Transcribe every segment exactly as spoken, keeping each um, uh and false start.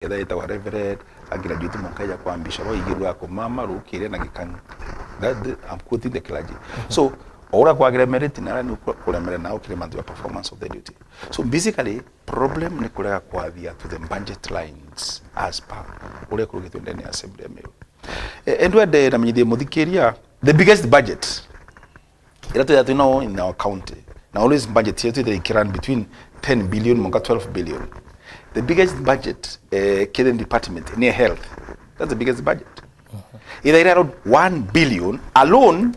Ketha yetagwa Reverend, a graduate mwanka eja kwa Bishop, aigirwe akomama rukiri na gikang'i. That, that, I'm quoting the clergy. So, o uria kwagire merit, na aria ni ku-, kuremere nao kiri mantu ya performance of the duty. So, basically, problem ni kurega kwathia to the budget lines as per uria kurugitwe ndene ya Assembly ya Meru. Eh, endwende na menyithie muthikiria, the biggest budget ira twithira twi nao in our county, na always budget yetu ithira ikirun between ten billion mwanka twelve billion. The biggest budget, eh, kiri department ni health. That's the biggest budget. Ithira iri around one billion alone,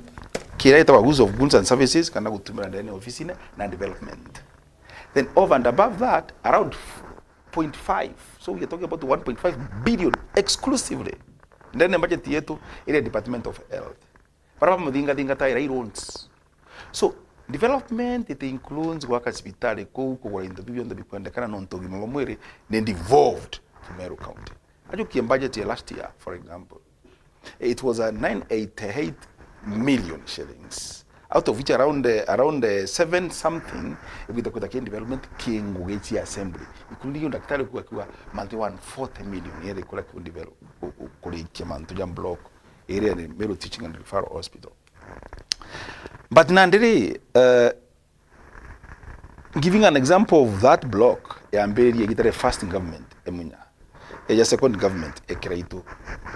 kira itagwa use of goods and services, kana gutumira ndene ofisine na development. Then over and above that, around point five. So we are talking about one point five billion exclusively. Ndene budget yetu iri department of health. Bara bamuthingathinga ta irai loans. So, development, it includes gwaka cibitari kuu, kugura into biu bionthe bikwendekana, nontu ugima bwa mwiri ni devolved to Meru County. Ajukie budget ya last year, for example, it was a nine eighty-eight million shillings, out of which around, eh, around, eh, seven something ibwite kwita ki development ki ngugi cia assembly, including daktari kuga kiwa mantu one forty million yere kura ki develop, ku-, ku-, kurikia mantu ja block area ni Meru Teaching and Referral Hospital. But nandi ri, eh, giving an example of that block, yambiririe igita ria first government e Munya, eja second government e Kiraitu,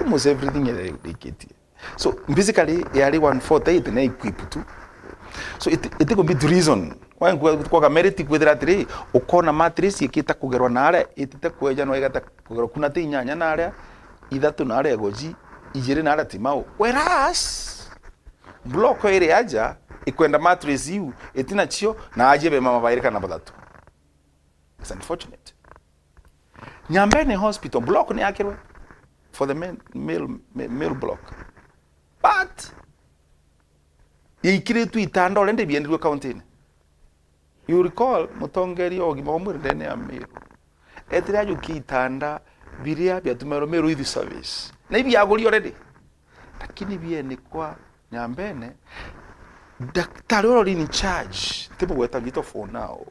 almost everything yari irikitie. So, basically, yari one forty-eight na equip tu. So, it, it could be to reason. Why kwaga merit kwithira atiri, ukona matrix ikita kugerwa na aria, itite kweja no igata kugerwa kuna ti inyanya na aria, ithatu na aria igoji, ijiri na aria timau. Whereas, block iri aja, ikwenda matrix iu, itina cio, na aje be mama bairi kana bathatu. It's unfortunate. Nyambene Hospital block ni yakirwe for the male, male, male block. But, yaikiritwe itanda already biendirwe county-ini. You recall, mutongeria wa ugima bwa mwiri ndene ya Meru etire ajukia itanda biria biatumirwe Meru Youth Service. Na ibiaguri already. Lakini bienikwa Nyambene, daktari uria uri in charge, ti mugweta ngito for now,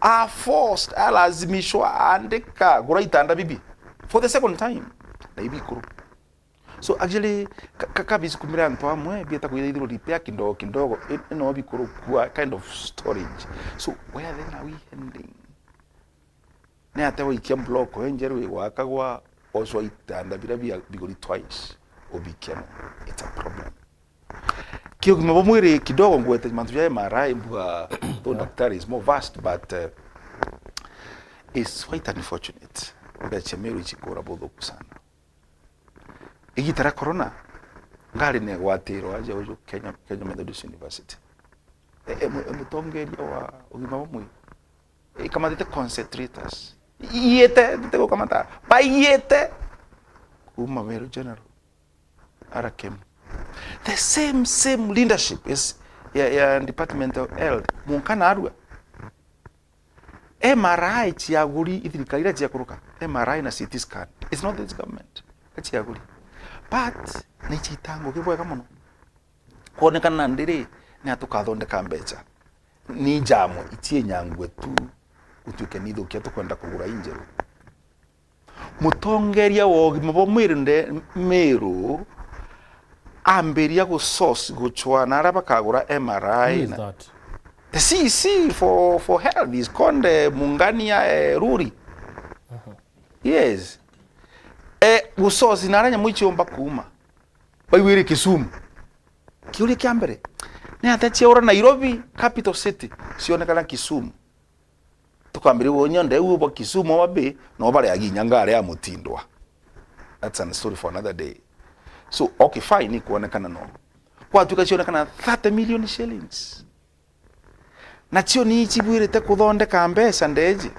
a forced, alazimishwa aandika gura itanda bibi for the second time. Na ibikuru. So actually, ka-, ka-, kabisi kumira antu amwe, bieta kwithirwa repair kidogo kidogo, i-, ino bikuru kwa kind of storage. So where then are we heading? Ni atia waikia block enjeru igwakagwa, ocwa itanda biria bia biguri twice, ubikia no? It's a problem. Ki ugima bwa mwiri kidogo ngwete mantu ja M R I mbuga, though daktari is more vast, but, uh, it's quite unfortunate. Mbeca Meru ichikura buthuku sana. Igita ria corona, ngari ni igwatirwe aja uju Kenya, Kenya Methodist University. E, e, mu-, e, mutongeria wa ugima bwa mwiri, ikamatite concentrators. Iite, ntite gukamata. Baiite. Kuma Meru General. R K M. The same, same leadership is ya, ya Department of Health. Munka narua. M R I ciaguri, ithirikari iria ciakuruka. M R I na C T scan. It's not this government. Ciaguri. But, ni citanguki bwega muno. Kwonekana nandi ri, ni a tukathondeka mbeca. Ni jamwe, icie nyangwe tu, gutuike ni ithukia tukwenda kugura injeru. Mutongeria wa ugima bwa mwiri nde Meru ambiria gu source gucwa na aria bakagura M R I. Who is na that? The C E C for, for health is called, eh, Mungania, eh, Ruri. Yes. Eh, gu source na aria nyamu iciumba kuuma. Baiwire Kisumu. Kiuria kia mbere, ni atia ciaura Nairobi, capital city, cionekana Kisumu? Tukambiria wonya ndeu bwa Kisumu, Homa Bay, no bare aginya ngari ya mutindwa. That's a story for another day. So, okay, fine, ikuonekana no. Kwatuika cionekana thirty million shillings. Nacio ni icibwirite kuthondeka mbeca ndeji.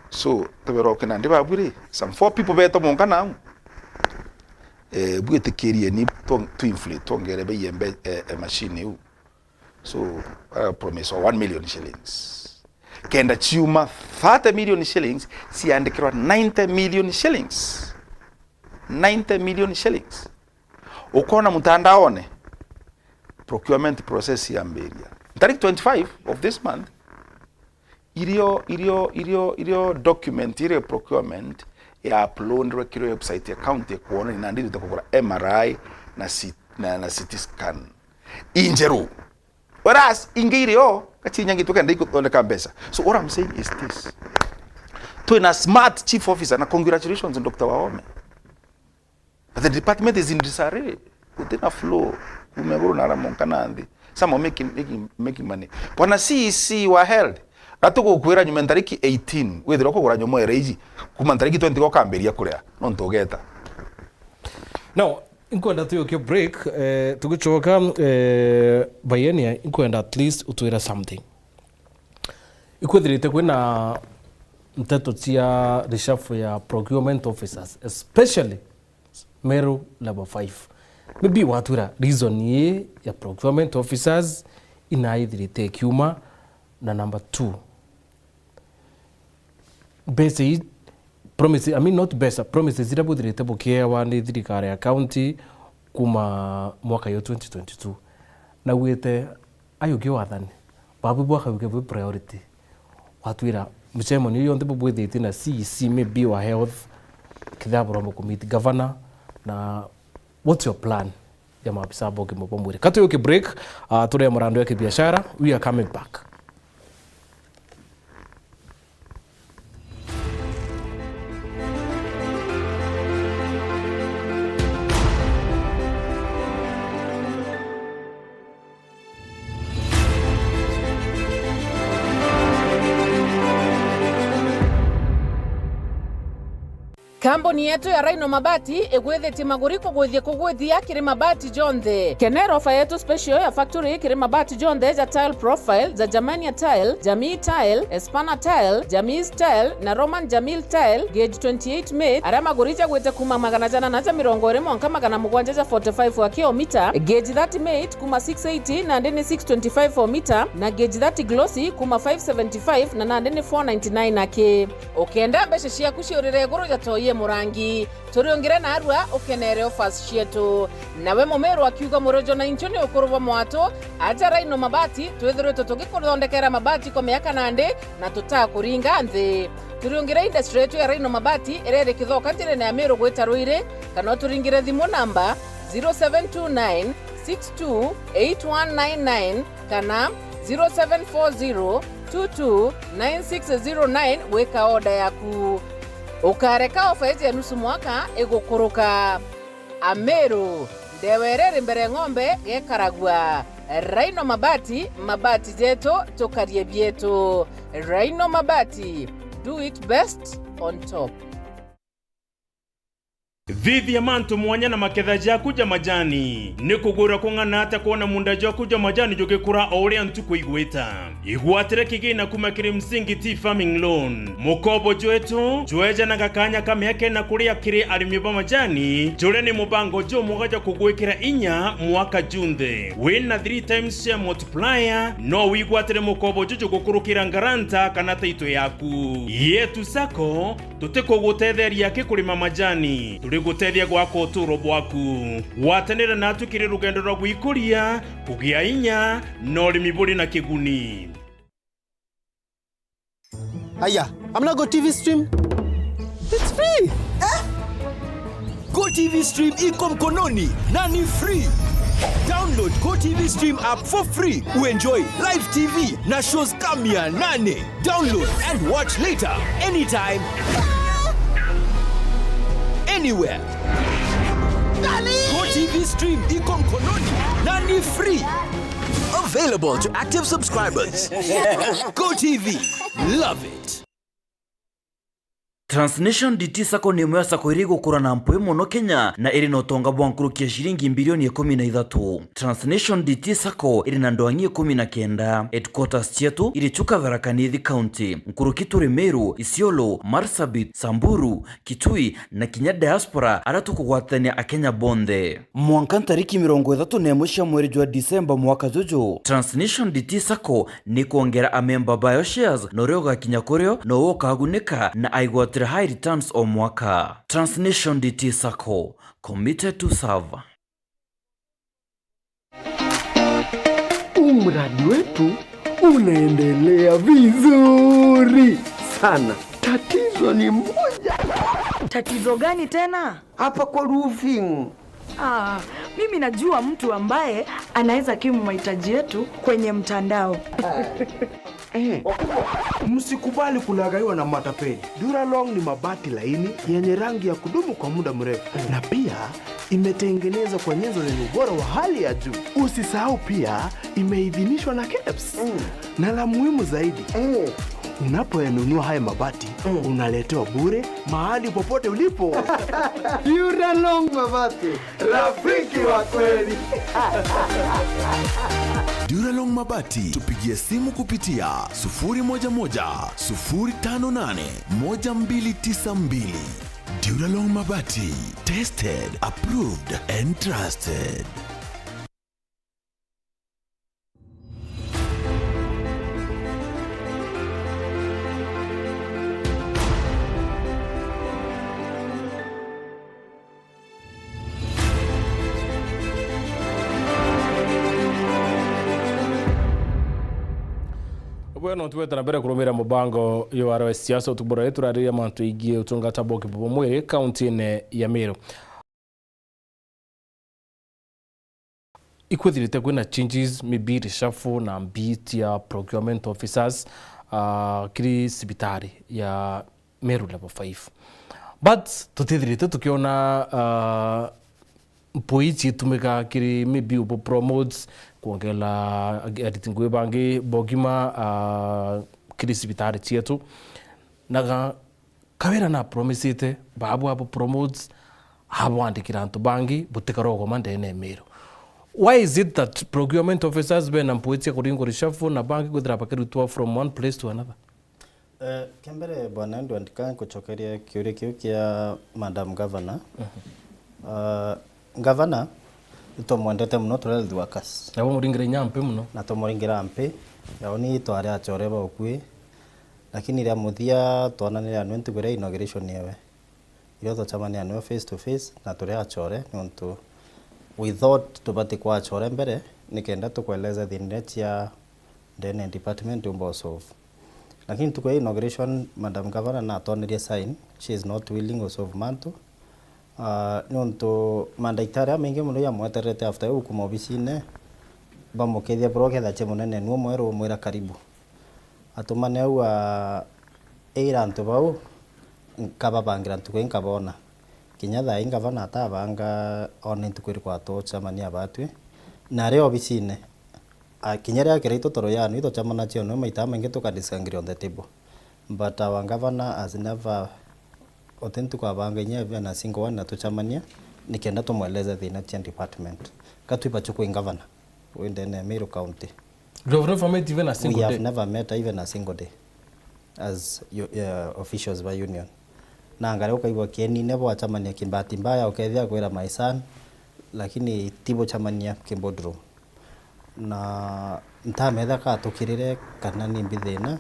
So, tubera uke nandi babu ri, some four people beto monka nau. Eh, bwitikirie ni tu, tu inflate, twongere bei ya mbe-, eh, eh, machine iu. So, uh, promise wa one million shillings. Kenda ciuma thirty million shillings, ciandikirwa ninety million shillings. Ninety million shillings. Ukona mutandaone, procurement process yambiria. Tarik twenty-five of this month, Irio, irio, irio, irio document, irio procurement ya uploadirwe kiri website ya county ya kuonania nandi itwite kugura M R I na C-, na, na C T scan injeru. Whereas, ingi irio, gachinya gitu kenda ikuthondeka mbeca. So what I'm saying is this. Twina smart chief officer, na congratulations, Doctor Waome. But the department is in disarray. Gutina flow. Kuma iguru na ara monka na nthi. Some are making, making, making money. Bwana C E C were held. Gatugukwira nyuma ntariki eighteen, withirwa kugura nyomo ere iji. Kuma ntariki twenty gokambiria kuria. Nontu ugeta. Now, inkwenda tuyokie break, eh, tugicoka, eh, Bayenia, inkwenda at least utwire something. Ikwithirite kwina nteto cia reshuffle ya procurement officers, especially Meru level five. Maybe watwira reason ii ya procurement officers inaithirite ikiuma, na number two, mbeca ii, promise, I mean, not mbeca, promises iria buthirite bukiewa ni thirikari ya county kuma mwaka yo twenty twenty-two. Naugite ayukie wathani, babu bwakauke bwi priority. Watwira mucemanio yonthe bubwithitie na C E C, maybe wa health, kethira buromba ku meet governor, na what's your plan ya maabisa ba ugima bwa mwiri? Ka tuyukie break, ah, turie murando ya kibiashara, we are coming back. Kambuni yetu ya Rhino Mabati igwithitie maguri kugwithia kugwithia kiri mabati jonthe. Kenera ofa yetu special ya factory kiri mabati jonthe ja tile profile, ja Germania tile, Jamii tile, Espana tile, Jamii tile na Roman Jamil tile, gauge twenty-eight mate, aria maguri jagwite kuma magana jana na ja mirongo iri mwanka magana mugwanja ja forty-five wa kilomita, gauge thirty mate kuma six eighty nandi ni six twenty-five o mita, na gauge thirty glossy kuma five seventy-five na nandi ni four ninety-nine aki. Ukenda mbeca ciaku ciurire iguru ja toi e murangi, turiungire narua ukenere offers cietu. Nawe mumiru akiuga murojo na inchu ni ukuru bwa mwatu, aja Rhino Mabati, twithiritwe tugikuthondekera mabati kwa miaka nandi na tutakuringa nthi. Turiungire industry yetu ya Rhino Mabati iria iri Kithoka njirene ya Miru gwita Ruiri, kana uturingire thimu namba zero seven two nine six two eight one nine nine kana zero seven four zero two two nine six zero nine gwika order yaku. Ukareka ofa iji ya nusu mwaka igukuruka. Ameru, ndewa iria iri mbere ng'ombe gekaragua. Rhino Mabati, mabati jetu, tukarie bietu. Rhino Mabati, do it best on top. Thithia mantu mwanya na maketha jaku ja majani. Ni kugwira kung'ana ata kwona munda jwaku jwa majani jugikura o uria ntuku igwita? Igwatire kigina kuma kiri Msingi Tea Farming Loan. Mukobo jwetu jwejanaga kanya ka miaka ina kuria kiri arimi ba majani, juria ni mubango jumwega jwa kugwikira inya mwaka junthe. Wina three times share multiplier, no wigwatire mukobo juju gukurukira guarantor kana title yaku. Yetu Sacco, tutikugutetheria ki kurima majani, turigutethia gwaka uturo bwaku. Gwatanira natu kiri rugendo rwa gwikuria, kugia inya, na urimi buri na kiguni. Aya, amna Go T V stream. It's free. Eh? Go T V stream iko mkononi na ni free. Download Go T V stream app for free. Uenjoy live T V na shows kama mia nane. Download and watch later, anytime, anywhere. Go T V stream iko mkononi na ni free. Available to active subscribers. Go T V. Love it. Transnation D T Sacco ni imwe ya sacco iria igukura na mpwi mono Kenya na iri na utonga bwa nkuruki ya ciringi mbirioni ikumi na ithatu. Transnation D T Sacco iri na ndwang'i ikumi na kenda. Headquarters cietu iri Chuka, Tharaka Nithi County. Nkuruki turi Meru, Isiolo, Marsabit, Samburu, Kitui na kinya diaspora aria tukugwatania Akenya bonthe. Mwanka ntariki mirongo ithatu na imwe cia mweri jwa December mwaka juju, Transnation D T Sacco ni kwongera amemba bayo shares, na uria ugakinya kurio nowe ukagunika na aigwatira high returns o mwaka. Transnation D T Sacco, committed to serve. Huu mradi wetu Unaendelea vizuri sana. Tatizo ni moja. Tatizo gani tena? Hapa kwa roofing. Ah, mimi najua mtu ambaye anaweza kimu mahitaji yetu kwenye mtandao. Eh. Msikubali kulagaiwa na matapeli. Duralong ni mabati laini yenye rangi ya kudumu kwa muda mrefu, na pia imetengenezwa kwa nyenzo zenye ubora wa hali ya juu. Usisahau pia imeidhinishwa na kebs. Mm. Na la muhimu zaidi, mm, unapoyanunua haya mabati, mm, unaletewa bure mahali popote ulipo. Duralong Mabati, rafiki wa kweli. Duralong Mabati, tupigie simu kupitia sufuri moja moja, sufuri tano nane, moja mbili tisa mbili. Duralong Mabati, tested, approved and trusted. Bweno, twete na mbere kurumira mubango yo wa siasa utuku bura, turariria mantu igie utungata bwa kibubumwiri kaunti-ini ya Meru. Ikwithirite kwina changes, maybe reshuffle na mbii cia procurement officers, ah, kiri cibitari ya Meru level five. But tutithirite tukiona, ah, mpui ciitumika kiri maybe ubu promotes, kwongela ariti ngui bangi bogima, ah, kiri cibitari cietu. Na ga-, Kawira na promisite, babu abo promotes, abwandikira antu bangi, butikara ugoma ndene ya Meru. Why is it that procurement officers bena mpui cia kuringwa reshuffle na bangi kwithira bakirutwa from one place to another? Eh, kia mbere, Bwana Edward, ka nkucokeria kiuria kiu kia Madam Governor. Mhm. Ah, Governor, itumwendete muno, turi health workers. Nabo muringira inya mpi muno. Na tumuringira mpi, yao ni twari achore ba ukui. Lakini ria muthia twananire anwe ntuku iria inauguration yewe. Irio twacemania anwe face to face na turi achore, niuntu we thought tubati kwa achore mbere, nikenda tukueleza thina iria cia ndene department umba usolve. Lakini ntuku ya inauguration, Madam Governor natwonerie sign, she is not willing usolve mantu. Ah, niuntu mandaktari amaingi muno yamwetererete after yo kuma obisine, bamukethia bro ketha che munene nuo mweru umwira karibu. Atumane au a, eira antu bau, nkababangira ntuku inkabona. Kinya thaa ii ngavana atabanga one ntuku iriku atucemania batwi. Na ari obisine, a, kinya riria kiraitwa toro yanu, itocemana ciono maita maingi tukadiscuss on the table. But our governor has never, uti ntuku abanga inya even a single one na tucemania, nikenda tumweleze thina cia department. Ka twibachu kwi governor wi ndene ya Meru County. You have never met even a single day? We have never met even a single day as you, uh, officials ba union. Na ngari ukaigua kienine bwacamania kimbati mbaya, ukethia kwira my son, lakini ti bucamania ki boardroom. Na ntametha ka tukirire kana ni mbi thina,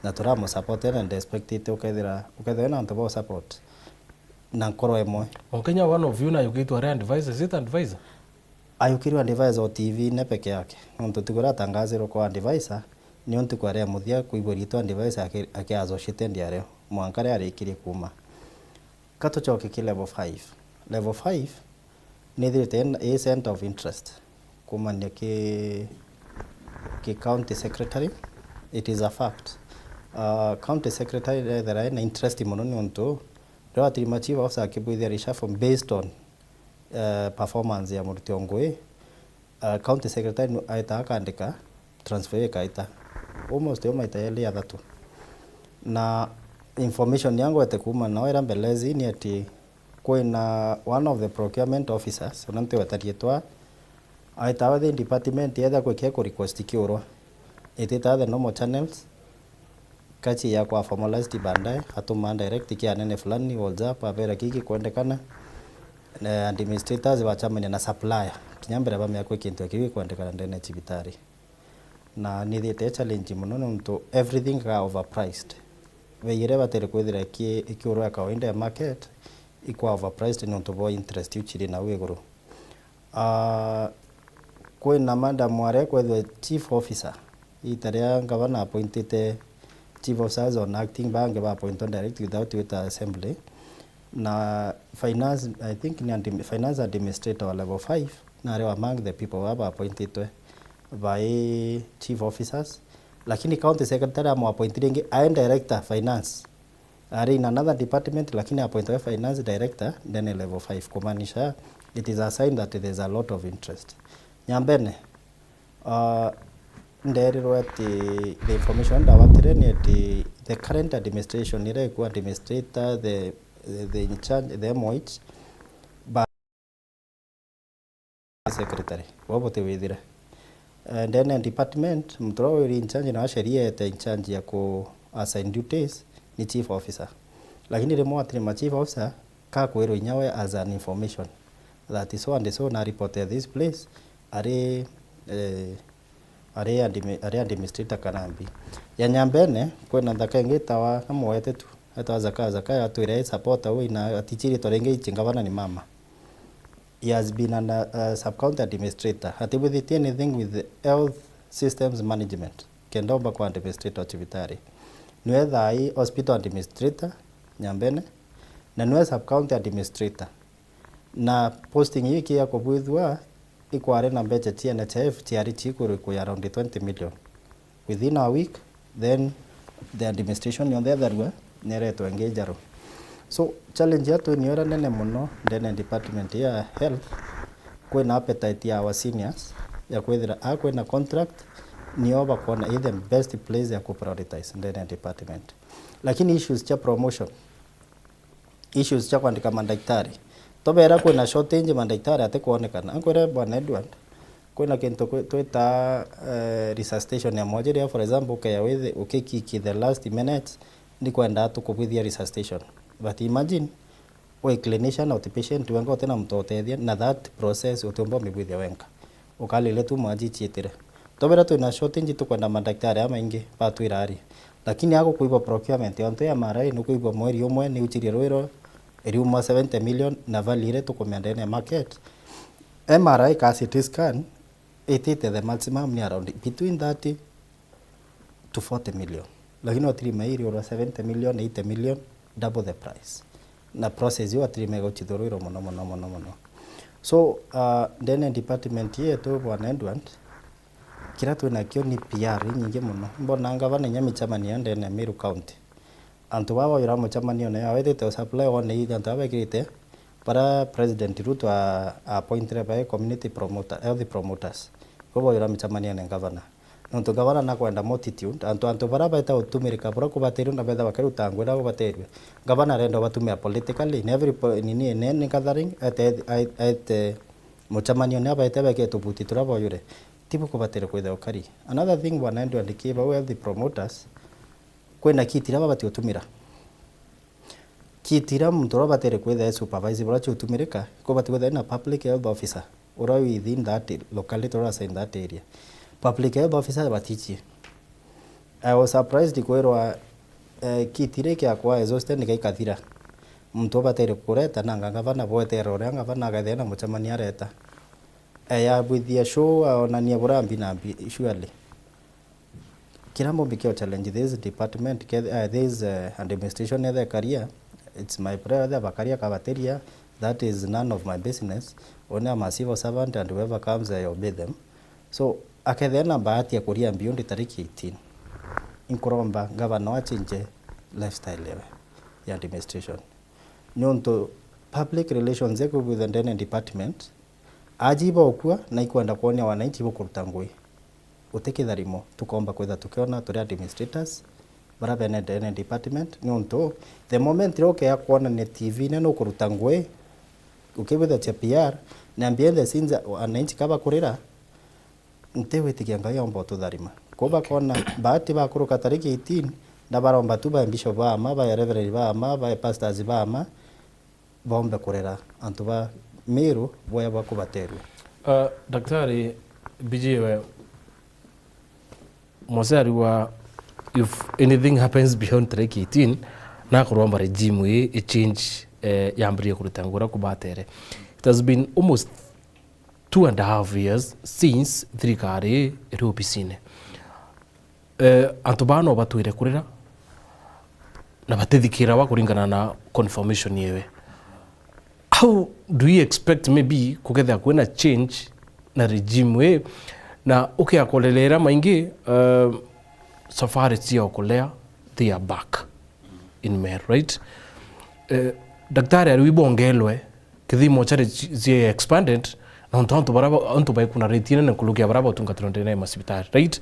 na turamusupport na ndexpectite ukethira, ukethira na antu ba support na nkoro imwe. Onkenya one of you na yukitwa re advisor, is it advisor? Ayukirwe advisor o T V-ine peke yake, nontu ntuku iria atangazirwe kwa advisor, niyo ntuku aria muthia kwigua ritwa advisor aki-, aki associated ario, mwanka ria arikirie kuma. Ka tucoke ki level five. Level five nithirite in-, i center of interest kumania ki, ki county secretary. It is a fact. Uh, county secretary rethera ena interest mono niuntu riria watirima chief officer akibwithia reshuffle based on eh, performance ya muruti o ngui, eh, county secretary nu-, aitaga akandika transfer ikaita almost yo maita yeli athatu. Na information ya ngwete kuma nao ira mbelezi ni ati kwina one of the procurement officers, una ntiweta riitwa, aitaga thi department yetha kwikire ku request kiurwa. Ititaga the normal channels, kachi ya kwa formalized baadaye, atuma direct kia nene fulani, WhatsApp, abera kiki kwendekana. Na administrators bachamania na supplier, kinya mbere bamenya kwi kintu kiu gikwendekana ndene ya cibitari. Na nithite challenge mono nontu everything ga overpriced. Bei iria batiri kwithira iki-, ikiurwa ya kawaida ya market, ikwa overpriced nontu bwa interest iu chiri nau iguru. Ah, kwina madam aria kwethwa chief officer, Ita ria ngavana appointite chief officers on acting, bangi ba appointwa direct without with assembly. Na finance, I think ni admi-, finance administrator wa level five, na ari among the people baba appointitwe by chief officers. Lakini county secretary amwappointire ingi ae director finance. Ari in another department, lakini appointwe finance director, then level five, kumaanisha it is a sign that there is a lot of interest. Nyambene, uh, nderirwe ati the information ndawatire ni ati the current administration iria iku administrator, the, the, the in charge, the M O H, ba secretary, bo buti withire. Eh, ndene department, muntu uria wiri in charge na sheria ete in charge ya ku assign duties ni chief officer. Lakini rimwe atiri ma chief officer, kakwirwo inya we as an information that so and so na report at this place, ari, eh, ari admi-, ari administrator kana mbi. Ya Nyambene, kwina nthaka ingi itawa, kamwete tu, etawa Zaka, Zaka atwire support au na atichiri twaringi ichi ngavana ni mama. He has been an, uh, sub-county administrator. Atibwithitie anything with the health systems management. Kenda omba kwa administrator wa cibitari. Niwe thaai hospital administrator, Nyambene, na niwe sub-county administrator. Na posting ii ikiya kubwithua, ikwari na mbecha cia N H I F ciari cikurikwi around twenty million. Within a week, then the administration yonthe etharua neretwe ngi njaru. So, challenge yetu ni ira nene muno ndene department ya health, kwina appetite ya our seniors ya kwithira a kwina contract, nio bakwona i the best place ya ku prioritize ndene department. Lakini issues cia promotion, issues cia kwandika mandagitari. Tobera kwina shortage mandagitari atikwonekana. Ankwire Bwana Edward, kwina kintu kwi-, twita, eh, resuscitation ya mwajiria, for example, ukeya withi-, ukikiki the last minute, ndikwenda tukubwithia resuscitation. But imagine, wi clinician, outpatient, wenga utina muntu utethia, na that process utiumba umibwithia wenka. Ukalile tu mwaji ciitire. Tobera twina shortage, tukwenda mandagitari amaingi, batwira ari. Lakini ago kuigwa procurement, ontu ya M R I ni kuigwa mweri umwe ni uchirie rwiro, iriuma seventy million, na value iria tukumia ndene ya market. M R I ka C T scan, itite the maximum ni around between thirty to forty million. Lakini otirima iri ura seventy million, eighty million, double the price. Na process yo atirima iguchithurwirwo muno, muno, muno, muno. So, uh, ndene department yetu, Bwana Edward, kira twinakio ni P R inyingi muno. Mbona ngavana inya micemanio ndene ya Meru County. Antu baba baujura mucemanio nayo, awetete o supply one, antu baba bekirite, bara President Ruto a, a appointire bae community promoter, health promoters. Bo baujura micemanio na ngavana. Nontu ngavana nakwenda multitude, antu, antu bara baita gutumirika, bura kubatirwe na betha bakiruta ngugi iria kubatirwe. Ngavana arenda ubatumia politically, in every po-, nini, in any gathering, ete, ete, ete mucemanio ni abaite beke tubuti turia boyure. Tibu kubatere kwithira ukari. Another thing, bwana Edward, ki bau health promoters, kwina kiti iria babati gutumira. Kiti iria muntu uria batere kwithira e supervise buria ciutumirika, kubati kwithira na public health officer, uria within that locality, uria assign that area. Public health officer batichie. I was surprised kwirwa, eh, kiti iria kiakwa exhausted ni gaikathira. Muntu ubatere kureta na ngavana bwetere uria ngavana agathira na mucemanio areta. Eh, yabwithia show, aonania buria mbi na mbi, surely. Kira mumbi kio challenge this department, ke-, uh, this, uh, administration ethe career, it's my prayer ethe bakaria kabateria, that is none of my business. Only I'm a civil servant and whoever comes, I obey them. So, akethea na bahati ya kuria mbiundi tariki eighteen. Inkuromba governor achinje lifestyle yewe ya administration. Niuntu public relations ekubuitha ndene department, aji ibaukua na ikwenda kwonia wananchi bukuruta ngui. Uti kitharimo, tukomba kwitha tukiona turi administrators, bara bene ndene department, niuntu the moment iria ukea kwonania T V-ine nukuruta ngui, ukibwitha cia P R, na behind the scenes wananchi ka bakurira, ntiwitikia Ngai omba ututharima. Kwou bakona bahati bakuruka tariki eighteen, na baromba tu ba bishop ba ama, ba reverend ba ama, ba pastors ba ama, bombe kurera antu ba Meru boya bwa kubaterua. Uh, Daktari B J we, Mose ariwa, if anything happens beyond tariki eighteen, nakuromba regime ii ichange, eh, yambirie kuruta ngura kubatere. It has been almost two and a half years since thirikari iri obisine. Eh, antu baa no batwire kurira na batithikirawa kuringana na confirmation yewe. How do we expect maybe kukethira kwina change na regime ii? Na ukiakorerera maingi, eh, safari cia okolea, they are back in Meru, right? Eh, daktari ari wibongelwe, kithimo chari cie expanded, na ontu antu bara ba-, antu baikunaritie nene nkuruki ya bara batungatirwa ndene ya masibitari, right?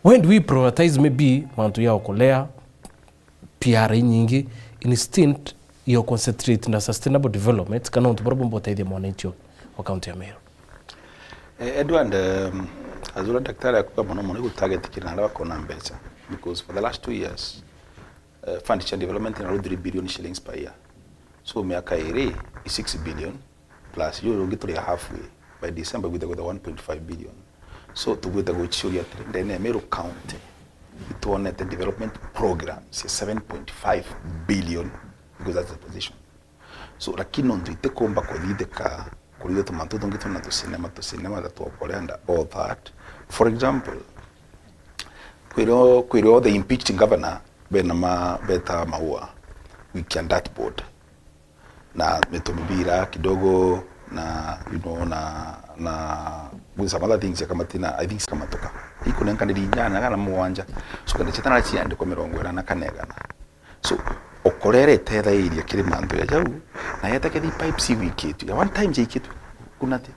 When do we prioritize maybe mantu ya okolea, P R inyingi, instead ya concentrate na sustainable development, kana ontu bara bomba uteithia mwananchi wa county ya Meru? Eh, Edward, um, as uria daktari akuga mono mono, igu target kiri na aria bakona mbeca, because for the last two years, uh, fund cia development na three billion shillings per year. So miaka iri i six billion plus, yu rungi turi halfway. By December gwita gwita one point five billion. So tugwita guciuria atiri, ndene ya Meru County itwonete development programs ya seven point five billion, because that's the position. So lakini nontu itikumba kuthithika kuri tumantu tungi tuna tucinema, tucinema that tuokorenda all that. For example, kwiro kwiro the impeached governor bena ma beta maua wikia dartboard na mitu mibira kidogo na, you know, na na with some other things yakamatina, I think sikamatuka ikunenkaniri inyanya kana mugwanja, so kenda chetana ciandikwa mirongo ina na kana igana. So okorere itethairia kiri mantu ya jau, na yeta kethi pipes igwikitwe ya one time jaikitwe kunati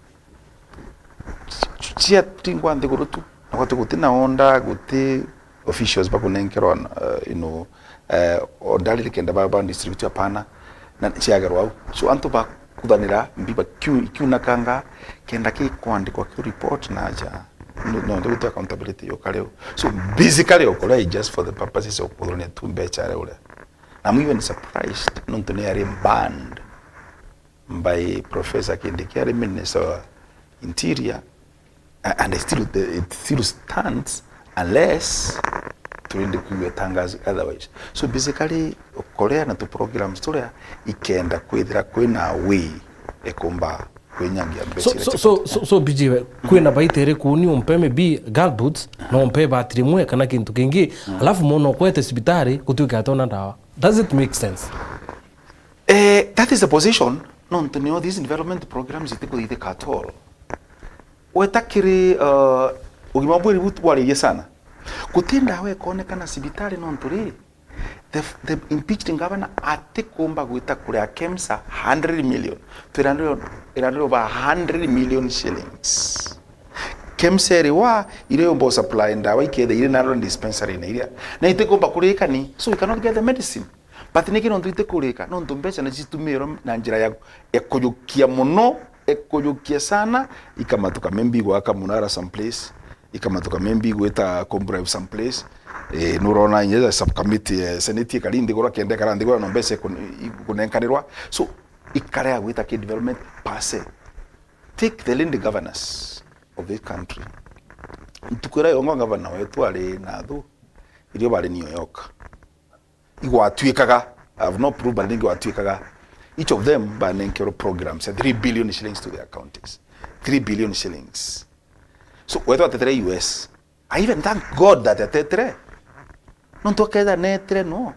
ciatingwa nthiguru tu, na gwati guti na order, guti officials bakunenkerwa, uh, you know, uh, order ri kenda ba, ba distribute, hapana, na ciagerwa au. So antu bakuthanira mbi bakiu-, ikiunakanga kenda kikwandikwa kiu report na aja, no, no, ndio accountability yoka riu. So basically okoria is just for the purposes of kuthurania tu mbecha aria uria. I'm even surprised nontu ni ari banned by Professor Kindiki ari Minister wa Interior, a-, and it still, it still stands unless turinde kuigua itangazo otherwise. So basically, okoria na tu programs turia ikenda kwithira kwina way ekumba kwinyangia mbeca. So, iria so, so, cibatikana. So, so, B J, we, kwina baita iri kuu ni umpe maybe gallboots, na umpe ibati rimwe kana kintu kingi, alafu mwana okwete cibitari gutuika atona ndawa. Does it make sense? Eh, that is the position. Nontu nio these development programs itikuthithika at all. Weta kiri, uh, ugima bwiri bu twaririe sana. Guti ndawa ikonekana cibitari nontu ri, the, the impeached governor atikumba gwita kuria KEMSA hundred million. Twira ndio, ira ndio ba hundred million shillings. KEMSA iri wa, ire yomba supply ndawa ikethe ire na dispensary na iria. Na itikumba kurikani, so we cannot get the medicine. But niki nontu itikurika? Nontu mbeca ni citumirwa na njira ya, ya kujukia mono, ya kujukia sana, ikamatuka maybe gwaka munara some place, ikamatuka maybe gwita combribe some place. Eh, nurona inya subcommittee, eh, Senate ikari nthiguru kenda ikara nthiguru no mbeca ikun-, ikunenkanirwa. So, ikarea gwita ki development per se. Take the lead governors of this country. Ntuku iria yongo governor wetu ari na thu, irio bari New York. Igwatuikaga, I have no proof, but I think igwatuikaga, each of them banenkerwo programs ya three billion shillings to their counties. Three billion shillings. So, wetwa atetere U S, I even thank God that atetere. Nontu aketha netere no.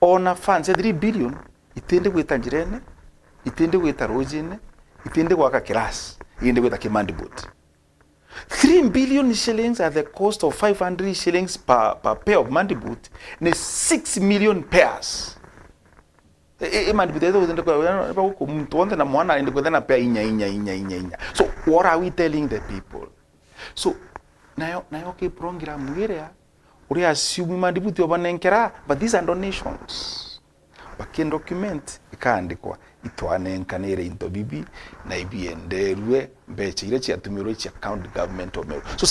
Ona funds ya three billion, itindi gwita njirene, itindi gwita rujine, itindi gwaka class, itindi gwita ki Mandibuti. Three billion shillings at the cost of five hundred shillings per, per pair of Mandibuti ni six million pairs. I, i, i Mandibuti yetu gutinde kwa, ba guku muntu wonthe na mwana arinde kwetha na pair inya, inya, inya, inya, inya. So, what are we telling the people? So, nayo, nayo ki program iria, uria assume Mandibuti obanenkera, but these are donations. Bakidocument, ikaandikwa, itwanenkanire into bibi, na ibienderue mbeca iria ciatumirwe cia county government of Meru. So,